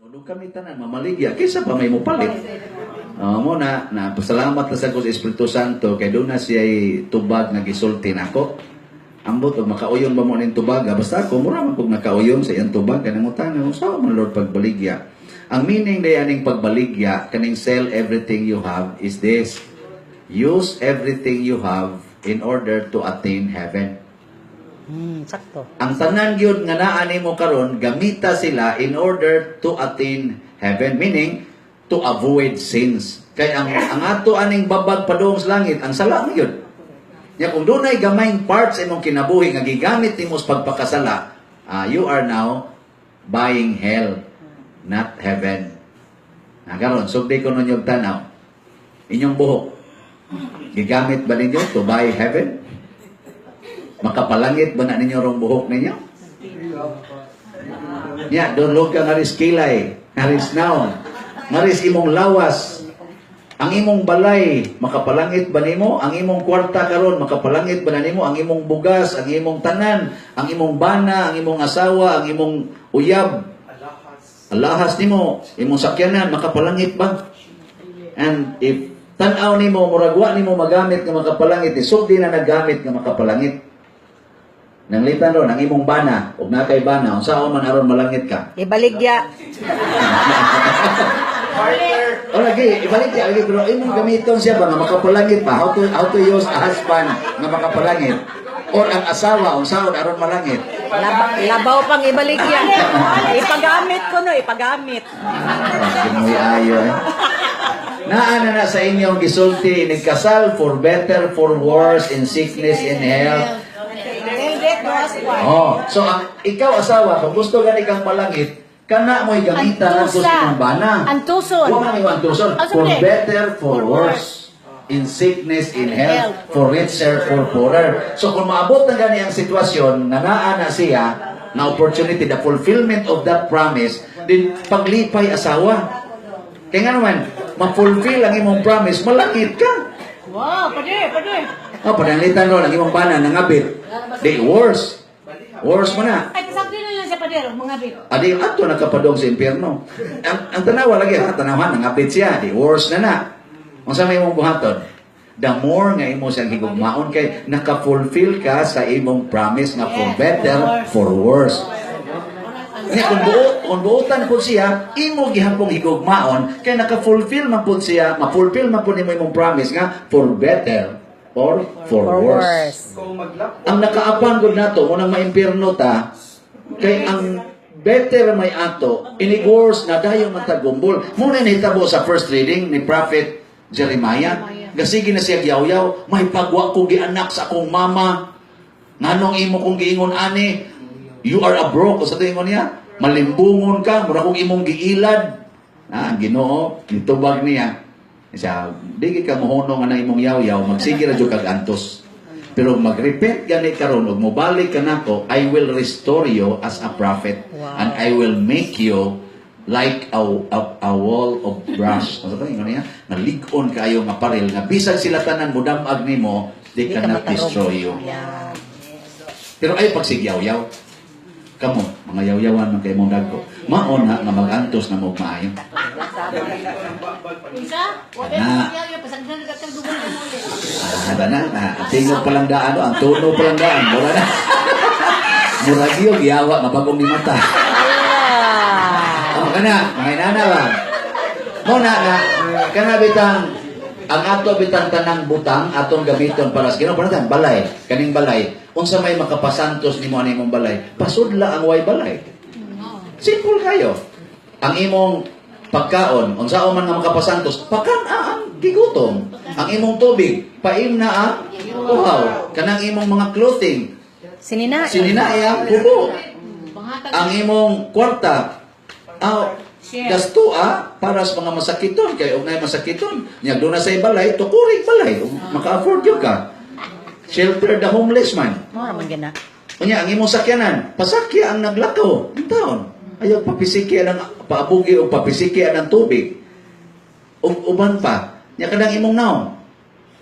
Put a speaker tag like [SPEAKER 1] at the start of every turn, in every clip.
[SPEAKER 1] Kung kami tanan mamaligya, kaysa pa may mopalit. Oh, mo na, na pasalamat na sa ko sa Espiritu Santo kay doon na siya tubag nga gisulti nako. Ambot og makauyon ba mo ning tubag? Basta ako mura man kog nakauyon sa iyang tubag kay nangutana ko sa man, Lord, pagbaligya. Ang meaning day aning pagbaligya kaning "sell everything you have" is this: Use everything you have in order to attain heaven.
[SPEAKER 2] Sakto.
[SPEAKER 1] Ang tanan gyud nga naa nimo karon, gamita sila in order to attain heaven, meaning to avoid sins. Kay ang ato aning babag padung sa langit ang sala man gyud. Nya kung dunay gamayng parts imong kinabuhi nga gigamit nimo sa pagpakasala, you are now buying hell, not heaven. Na karon sugdi ko ninyo tanaw. Inyong buhok, gigamit ba ninyo to buy heaven? Makapalangit ba na ninyo rong buhok ninyo? Ya, doon ka ngaris kilay, ngaris naon, ngaris imong lawas. Ang imong balay, makapalangit ba nimo? Ang imong kwarta karon, makapalangit ba na nimo? Ang imong bugas, ang imong tanan, ang imong bana, ang imong asawa, ang imong uyab, alahas nimo, imong sakyanan, makapalangit ba? And if tan-aw nimo, murag wa nimo magamit nga makapalangit, sugdi na naggamit nga makapalangit. Nanglitan ron, ang imong bana, ug naa kay bana, unsaon man aron malangit ka?
[SPEAKER 2] Ibaligya.
[SPEAKER 1] O lagi, ibalik siya, lagi, pero imong gamiton siya ba nga makapalangit pa? How to use a husband nga makapalangit? Or ang asawa, unsaon aron malangit?
[SPEAKER 2] Labaw pang ibaligya. Ipagamit ko no, ipagamit.
[SPEAKER 1] Oh, ayo eh. Naa na na sa inyong gisulti, nagkasal for better, for worse, in sickness, in health.
[SPEAKER 2] Till death do us part.
[SPEAKER 1] Oh, so ang ikaw asawa, kung gusto gani kang malangit, kana mo'y gamitan ang
[SPEAKER 3] Antusa.
[SPEAKER 1] Sa imong bana.
[SPEAKER 3] Antuson.
[SPEAKER 1] Wa man yung antuson.
[SPEAKER 3] Ah,
[SPEAKER 1] For
[SPEAKER 3] sabi.
[SPEAKER 1] better, for
[SPEAKER 3] For
[SPEAKER 1] worse. In sickness, in health, for richer, for poorer. So kung maabot na gani ang sitwasyon, nga naa na siya, na opportunity, the fulfillment of that promise, din paglipay asawa. Kaya nga naman, ma-fulfill ang imong promise, malangit ka.
[SPEAKER 3] Wow, pwede, pwede.
[SPEAKER 1] Oh, pananglitan ron, ang imong bana, nangabit. Di, worse. Worse mo na.
[SPEAKER 3] Ay, pasagdi na lang siya, pader, mga bit.
[SPEAKER 1] Adi, ato nakapadong sa impyerno. Ang tanawa lagi, ha, tanawan, nangabit siya, di worse na na. Unsa may imong buhaton? The more nga imo siyang higugmaon kay naka-fulfill ka sa imong promise nga for better, for worse. Nga kung buotan po siya, imo gihapong higugmaon kay naka-fulfill man pud siya, ma-fulfill man pud nimo imong promise nga for better or for
[SPEAKER 2] For
[SPEAKER 1] worse.
[SPEAKER 2] worse.
[SPEAKER 1] Ang nakaapan gud nato mo nang maimpierno ta kay ang better may ato inig worse na dayon man tagumbol mo na nahitabo sa first reading ni Prophet Jeremiah. Gasige na siya gyaw-yaw, may pagwa ko gianak sa akong mama, nganong imo kong giingon ani, you are a broke sa tingon niya, malimbungon ka, mura kong imong giilad na. Ang Ginoo nitubag niya siya, di ka mohunong nga na imong yaw-yaw, magsige ra jud kag antos. Pero magrepent gani karon ug mobalik ka nako, I will restore you as a prophet and I will make you like a wall of brass. Ano ba ingon niya? Nalig-on kayo nga paril nga bisan sila tanan modamag nimo, they
[SPEAKER 2] Di ka
[SPEAKER 1] cannot
[SPEAKER 2] matarog.
[SPEAKER 1] Destroy you.
[SPEAKER 2] Yeah.
[SPEAKER 1] Pero ay pagsigyaw-yaw. Kamo, mga yaw-yawan man kay mong dagko. Mao na nga mag-antos na mo og maayo.
[SPEAKER 3] Isa? Wala
[SPEAKER 1] Na.
[SPEAKER 3] na. Pasagdan na ka dugang ka muli.
[SPEAKER 1] Ah, na, na. Ang tingog palang daan, no? Ang tuno palang daan. Mura na. Mura gyud, yawa, mabagong ni mata.
[SPEAKER 2] Ah.
[SPEAKER 1] Oh, kana, mga inana ba? Mo na nga, kana bitang, ang ato bitang tanang butang, atong gamiton para sa Ginoo, para balay, kaning balay. Unsa may makapasantos nimo ani imong balay? Pasudla ang way balay. Simple kayo. Ang imong pagkaon, unsaon man nga makapasantos, pakan ang gigutom. Ang imong tubig, paim na ang uhaw. Kanang imong mga clothing,
[SPEAKER 2] Sinina.
[SPEAKER 1] sininae ang kubo.
[SPEAKER 3] Panghatag.
[SPEAKER 1] Ang imong kwarta, gasto para sa mga masakiton kay og naay masakiton nya doon na sa balay, tukurig balay ug maka-afford gyud ka. Shelter the homeless man.
[SPEAKER 2] Mo man gina.
[SPEAKER 1] Unya ang imong sakyanan, pasakya ang naglakaw ang taon. Ayaw papisiki ang paabugi o papisiki ang tubig. Ug uban pa nya kanang imong naong.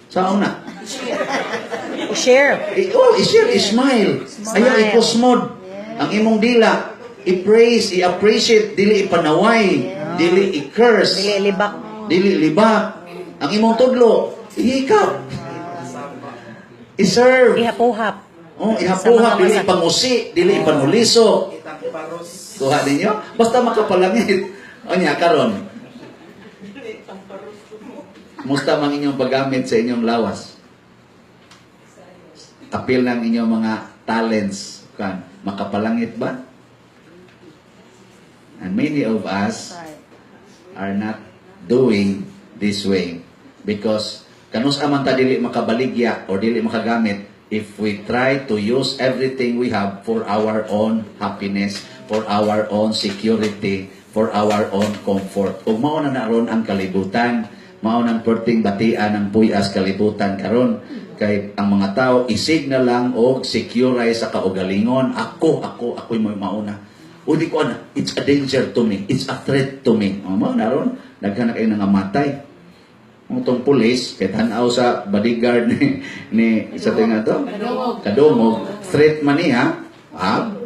[SPEAKER 1] Sao na?
[SPEAKER 2] Share.
[SPEAKER 1] Oh, i-share, i-smile. Ayaw
[SPEAKER 2] Smile.
[SPEAKER 1] ipusmod ang imong dila. I-praise, i-appreciate, dili ipanaway, dili i-curse.
[SPEAKER 2] Dili libak.
[SPEAKER 1] Dili libak. Ang imong tudlo, ihikap. I-serve.
[SPEAKER 2] Ihapuhap.
[SPEAKER 1] Oh,
[SPEAKER 2] Sa
[SPEAKER 1] ihapuhap,
[SPEAKER 2] mga
[SPEAKER 1] dili
[SPEAKER 2] masa-
[SPEAKER 1] ipangusi, dili ipanuliso. Kuha ninyo? Basta makapalangit. O niya, karon. Musta mang inyong paggamit sa inyong lawas? Apil ng inyong mga talents. Kan, makapalangit ba? And many of us are not doing this way because kanus man ta dili makabaligya or dili makagamit if we try to use everything we have for our own happiness, for our own security, for our own comfort. Ug mao na na ron ang kalibutan, mao nang perting batian ang puyas kalibutan karon kay ang mga tao isig na lang og secure sa kaugalingon. Ako, ako, ako'y may mauna. O di ko ana, it's a danger to me. It's a threat to me. O mao na ron, daghan na kayo nangamatay. Ang tong pulis, kay tan-aw sa bodyguard ni sa tinga to,
[SPEAKER 3] Kadungog.
[SPEAKER 1] Kadungog, threat man niya,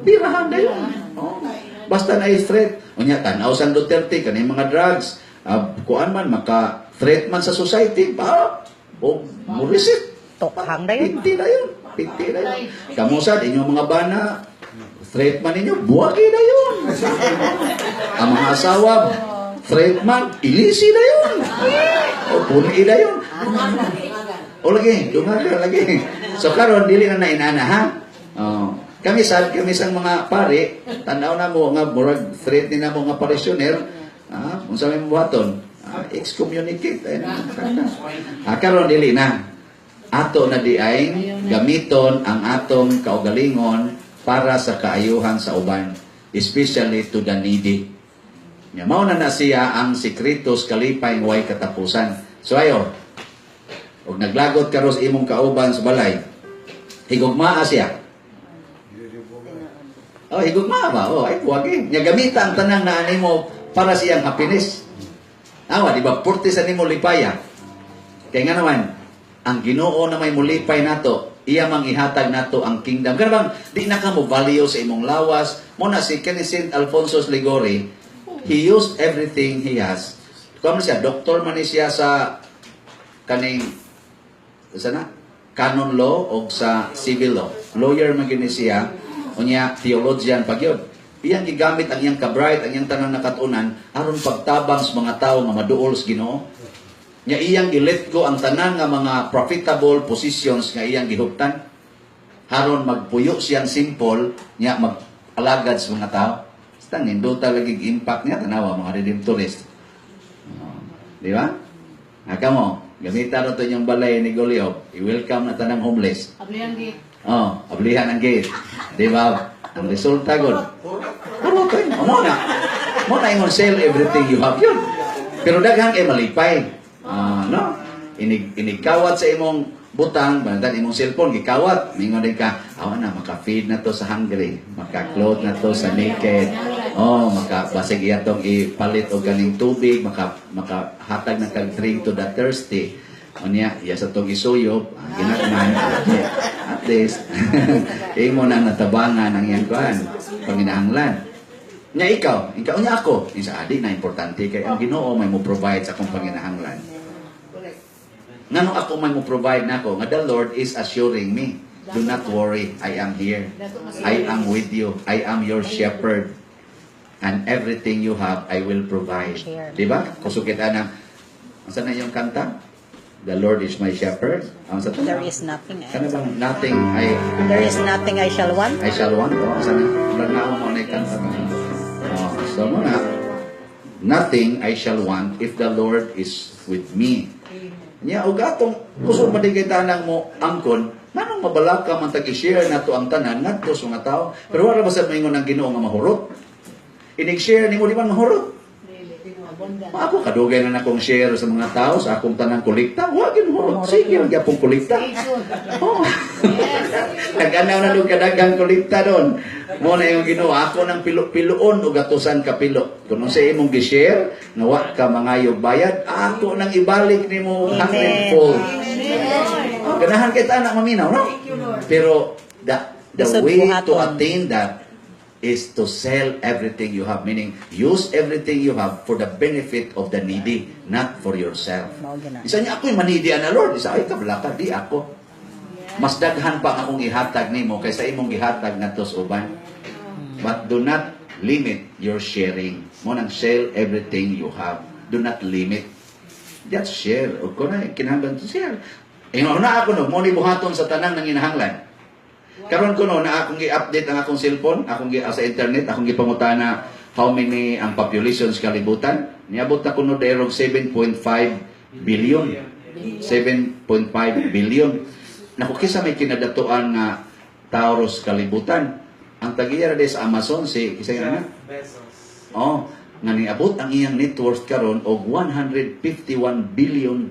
[SPEAKER 1] birahan na yun. Oh. Basta na threat. Unya, tan-aw sa Duterte, kaning mga drugs, kuan man, maka threat man sa society, pa, o murisit.
[SPEAKER 2] Tokhang na yun.
[SPEAKER 1] Pinti na yun. Pinti na yun. Kamusad, inyong mga bana, threat man ninyo, buwagi na yun. Ang mga asawa, threat man, ilisi na yun. O puni na yun. O lagi, dungaga lagi. So karon dili na nainana ha. Oh. Kami sad kami sang mga pare, tan-aw na mo nga murag threat ni namo nga parishioner, unsa may buhaton? Excommunicate ay karon dili na. Ato na di ay gamiton ang atong kaugalingon para sa kaayuhan sa uban, especially to the needy. Nya mao na na siya ang sikreto sa kalipay nga way katapusan. So ayo, og naglagot karon sa imong kauban sa balay, higugmaa siya. Oh, higugmaa ba? Oh, ay buwagi. Nya gamita ang tanang naa nimo para siyang happiness. Awa, di ba? Purti sa nimo lipaya. Kaya nga naman, ang Ginoo na may mulipay nato, iya mang ihatag nato ang kingdom. Kana bang di na ka mo value sa imong lawas? Mo na si kani Saint Alfonso Liguori, he used everything he has. Kuan man siya, doktor man ni siya sa kaning sa na canon law o sa civil law. Lawyer man gini siya, unya theologian pa gyud. Iyang gigamit ang iyang ka-bright, ang iyang tanang nakatunan aron pagtabang sa mga tawo nga maduol sa Ginoo. Nya iyang gi-let go ang tanan nga mga profitable positions nga iyang gihuptan. Haron magpuyo siyang simple, nya mag-alagad sa mga tao. Basta nindota lagi impact niya, tanawa mga redemptorist. Oh, di ba? Aka mo, gamita ro to inyong balay ni Goliob, i-welcome na tanang homeless.
[SPEAKER 3] Ablihan gi.
[SPEAKER 1] Oh, ablihan ang gate. Di ba? Ang resulta gud. Puro kayo. Mo na. Mo na ingon sell everything you have yun. Pero daghang kay malipay. Ah, no? Inig inigkawat sa imong butang, bantan imong cellphone gikawat. Mingon din ka, awa na maka-feed na to sa hungry, maka-clothe na to sa naked. Oh, maka basig iya tong ipalit og ganing tubig, maka makahatag na kag drink to the thirsty. Unya, iya sa tong isuyob, ang ginagmay. At least, imo na natabangan ang iyang kuan, panginahanglan. Nya ikaw, ikaw nya ako, isa adi na importante kay ang Ginoo may mo provide sa akong panginahanglan. Ngano ako may mo provide nako nga the Lord is assuring me, do not worry, I am here. I am with you. I am your shepherd. And everything you have, I will provide.
[SPEAKER 2] Share.
[SPEAKER 1] Di ba? Kusog kita ng, ang na yung kanta? The Lord is my shepherd. Ang sa
[SPEAKER 2] There is nothing I,
[SPEAKER 1] Kana bang nothing I
[SPEAKER 2] there is nothing I shall want.
[SPEAKER 1] I shall want? Oh, sana. Wala na ako mo na kanta. Oh, so mo na, nothing I shall want if the Lord is with me. Nya og atong kusog man kay tanang mo angkon, nganong mabalaka man tag i-share nato ang tanan ngadto sa mga tao. Pero wala ba sa maingon ang Ginoo nga mahurot? Inig-share nimo di man mahurot. Ako kadugay na nakong share sa mga tao sa akong tanang kolekta. Wa gyud mahurot. Sige lang gyapon kolekta. Oh. Nag-anaw na doon kadagang kolekta doon. Mo na yung Ginoo ako nang pilo-piloon og atusan ka pilo. Kung unsa imong gi-share nga wa ka mangayog bayad, ako nang ibalik nimo
[SPEAKER 2] Amen.
[SPEAKER 1] hundredfold. Oh, ganahan kay anak maminaw, no? Pero the
[SPEAKER 2] Lisod
[SPEAKER 1] way to
[SPEAKER 2] buhaton.
[SPEAKER 1] attain that is to sell everything you have, meaning use everything you have for the benefit of the needy, not for yourself.
[SPEAKER 2] Mao gina.
[SPEAKER 1] Isa niya, ako'y ma-needy na, Lord. Isa, ay, kabalaka, di ako. Mas daghan pa ang akong ihatag nimo kaysa imong gihatag ngadto sa uban. But do not limit your sharing. Mao nang sell everything you have. Do not limit. Just share. O kung na, kinahanglan to share. Ingon na ako no, mao ni buhaton sa tanang nanginahanglan. Karon ko no, na akong gi-update ang akong cellphone, akong gi sa internet, akong gipangutana how many ang population sa kalibutan. Niabot na kuno dayong 7.5 billion. 7.5 billion. Naku, kisa may kinadatuan nga tao sa kalibutan. Ang tagiya ra sa Amazon si kisa nga na?
[SPEAKER 4] Bezos.
[SPEAKER 1] Oh, nga niabot ang iyang net worth karon og $151 billion.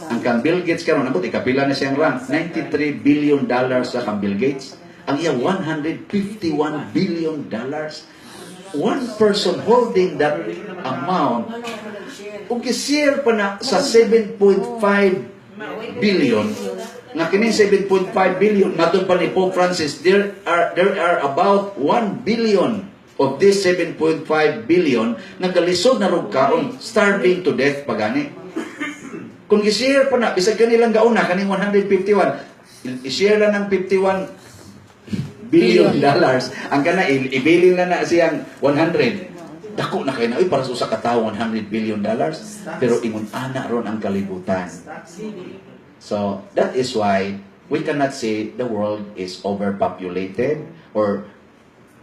[SPEAKER 1] Ang kang Bill Gates karon abot ikapila na siyang rank, $93 billion sa kang Bill Gates. Ang iya $151 billion. One person holding that amount ug i-share pa na sa 7.5 billion, nga kini 7.5 billion, matod pa ni Pope Francis, there are about 1 billion of this 7.5 billion nga galisod na rog kaon, starving to death pagani. Kung i-share pa na bisag kanilang gauna kaning 151, i-share lang ng $51 billion, ang kana ibilin na na siyang 100, dako na kay na, uy, para sa usa ka tawo, $100 billion. Pero ingon ana ron ang kalibutan. So that is why we cannot say the world is overpopulated or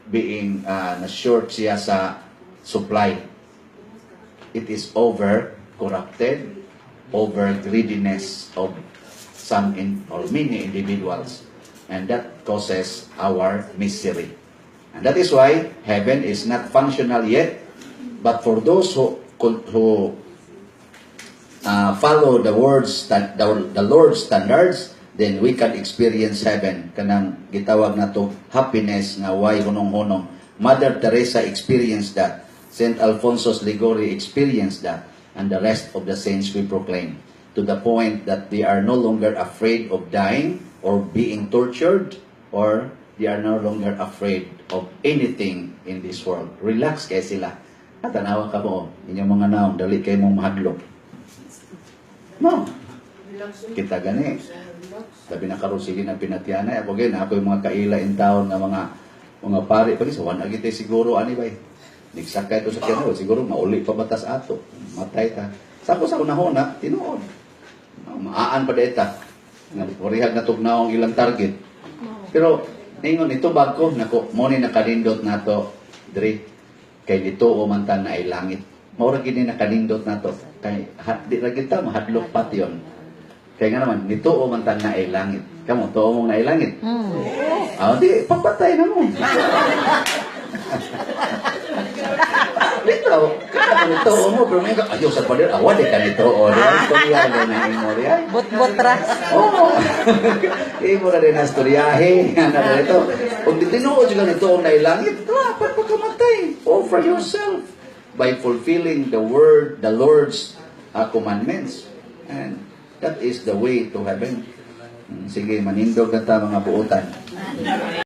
[SPEAKER 1] being na short siya sa supply. It is over corrupted, over greediness of some in, or many individuals. And that causes our misery. And that is why heaven is not functional yet. But for those who follow the Lord's standards, then we can experience heaven. Kanang gitawag nato happiness nga way hunong-hunong. Mother Teresa experienced that. Saint Alphonsus Liguori experienced that. And the rest of the saints we proclaim. To the point that they are no longer afraid of dying or being tortured, or they are no longer afraid of anything in this world. Relax kay sila. At tanawa ka mo, inyong mga naong, dali kay mong mahadlok. No. Kita gani. Labi na karon sige na pinatianay. Ako gin, ako yung mga kaila in town nga mga pare pag sa wala gid siguro ani bay. Nagsakay to sa kanya, siguro mauli pa batas ato. Matay ta. Sa ako sa unahona, tinuod. Maaan pa deta. Nga parehag na tugnaw ang ilang target. Pero ningon ito bag-o nako mo ni nakanindot nato diri kay dito o man ta naay langit. Mao ra gid ni nakanindot nato kay ha, di ra gid ta mahadlok patyon. Kay nga naman nito o man ta naay langit. Kamo tuo mong naay langit? Ah, di papatay na mo. Bitaw, kada nito mo pero ngayon ka, ayaw sa pader, awa di ka nito o di ay istorya na imo di ay.
[SPEAKER 2] Bot-bot ra.
[SPEAKER 1] Oo. Imo na din ang istoryahe. Ano na ito? Kung di tinuod ka nito ang nailangit, dapat pagkamatay. Offer yourself by fulfilling the word, the Lord's commandments. And that is the way to heaven. Sige, manindog na ta, mga buotan.